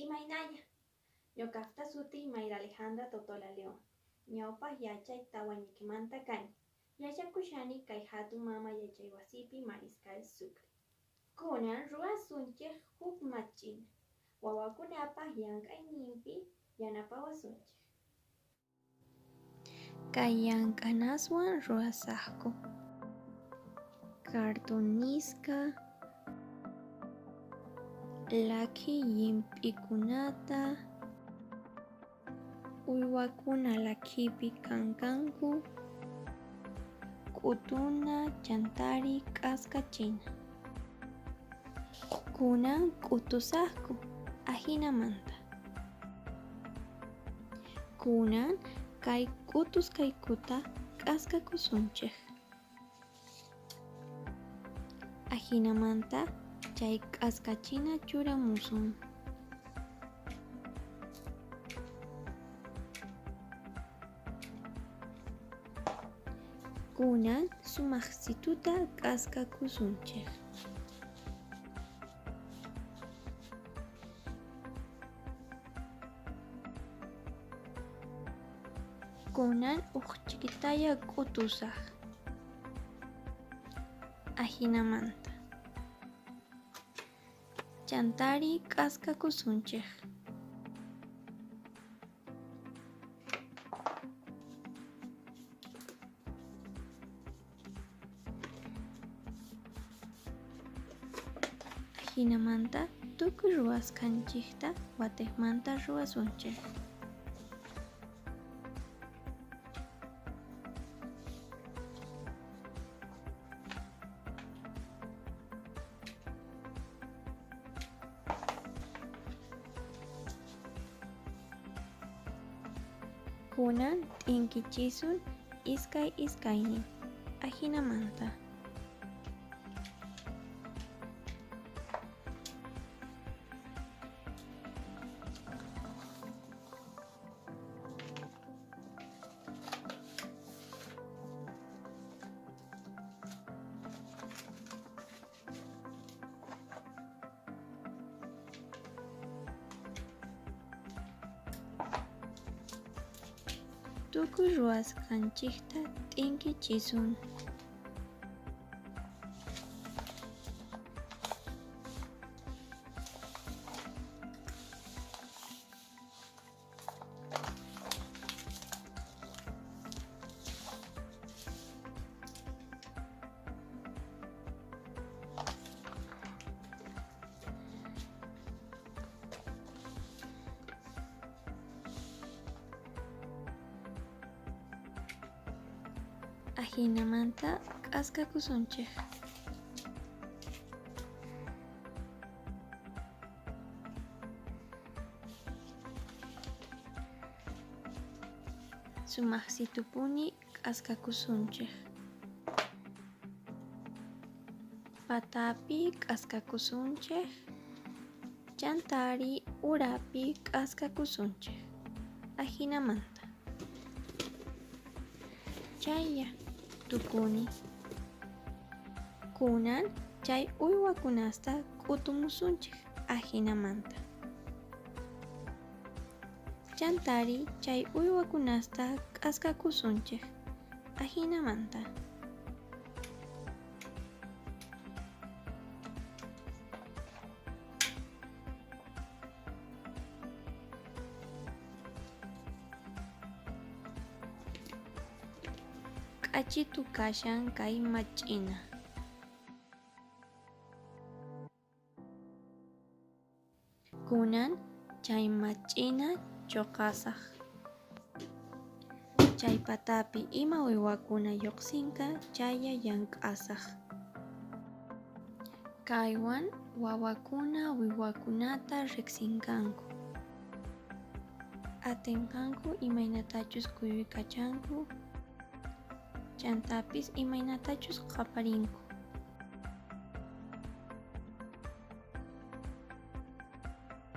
Imaynalla, ñuqapta sutiy Mayra Alejandra Totola León, ñawpaq yachay tawañiqmanta kani, yachakushani kay hatun mama yachaywasipi Mariscal Sucre. Kunan ruwasunchej huk mach'ina, wawakunapaq llank'ayninpi yanapawasunchej. Kay llank'anaswan ruwasaqku cartonisqa lakhi llimp'ikunata, uywakuna lakhipi kanqanku, k'utuna chantari k'askachina. Kunan k'utusaqku ajinamanta. Kunan kay k'utusqaykuta k'askakusunchej. Ajinamanta chay k'askachina churamusun. Kunan sumaqsituta k'askakusunchej. Kunan uj chikitalla k'utusaj. Ajinamanta. Chantari k'askakusunchej. Ajinamanta tukuy ruwasqanchejta watejmanta ruwasunchej. Kunan t'inkichisun iskay iskaynin, ajinamanta. Tukuy ruwasqanchejta t'inkichisun. Ajinamanta k'askakusunchej. Sumaqsitupuni k'askakusunchej. Patapi k'askakusunchej, chantari urapi k'askakusunchej. Ajinamanta. Chaylla tukuni. Kunan chay uywakunasta k'utumusunchej ajinamanta. Chantari chay uywakunasta k'askakusunchej ajinamanta. K'achitu kashan kay mach'ina. Kunan chay mach'ina choqasaj. Chay patapi ima uywakuna lluqsinqa chaylla llank'asaj. Kaywan wawakuna uywakunata riqsinqanku. Atinqanku imaynatachus kuyuykachanku, chantapis imaynatachus qhaparinku.